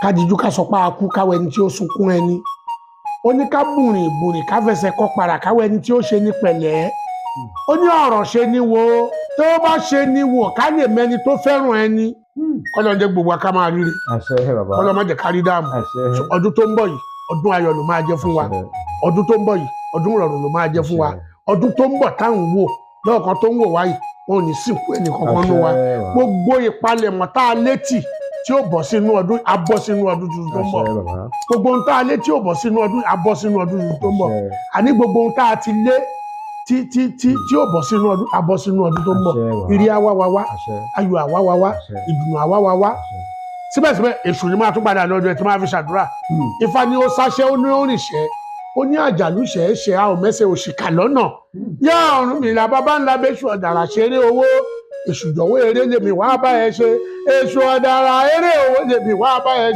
Ká dijú ká sọ pé a kú, káwọ ẹni tí ó sunkún ẹni. Ó ní ká bùrìn bùrìn, ká fẹsẹ̀ kọ para, káwọ ẹni tí ó ṣe ní pẹ̀lẹ́. Ó ní ọ̀rọ̀ ṣe ni wo, tó bá ṣe ni wò, ká lè mẹni tó fẹ́ràn ẹni. Kọ́lọ́ ń jẹ́ gbogbo wa ká máa ríre. Àṣẹ, bàbá. Kọ́lọ́ má jẹ́ ká rí dààmú. Àṣẹ. Ọdún tó ń bọ̀ yìí, ọdún ayọ̀ ló máa jẹ́ fún wa. Àṣẹ. Ọdún tó ń bọ̀ yìí, ọdún ìrọ̀rùn ló máa jẹ́ fún wa. Àṣẹ. Ọdún tó ń bọ̀ táwọn wò lọ́ọ̀kan tó ń wò wáyìí, wọn ò ní sìnkú ẹnì kankan nú wa. Àṣẹ, bàbá. Gbogbo ìpalẹ̀mọ́ tá a létí tí ó bọ̀ sínú ọdún, á bọ́ sínú ọdún tuntun tó ń bọ̀. Àṣẹ, bàbá. Gbogbo ohun tá a lé tí ó bọ̀ sínú ọdún, á bọ́ sínú ọdún tuntun tó ń bọ̀. Àṣẹ. Àní gbogbo ohun tá a ti lé tí tí tí tí ó bọ̀ sínú ọdún, á bọ́ sínú ọdún tó ń bọ̀. Àṣẹ, bàbá. Ire á wá wa wá. Àṣẹ. Ayọ̀ á wá wa wá. Àṣẹ. Ìdùnnú á wá wa wá. Àṣẹ. Síbẹ̀síbẹ̀, èṣù ni máa tún padà lọ́dọ̀ ẹ̀ tí máa fi ṣàdúrà. Ifá ni ó sáṣẹ́, ó ní ó rìnṣẹ́, ó ní àjàlú ṣẹ̀ẹ́ṣẹ̀, a ò mẹ́sẹ̀ òṣìkà lọ́nà. Yá Ọ̀rúnmìlà, bàbá ńlá bẹ́ṣù ọ̀dàrà ṣeré owó. Èṣù jọ̀wọ́, eré lèmi wá bá ẹ ṣe. Èṣù ọ̀dàrà, eré owó lèmi wá bá ẹ.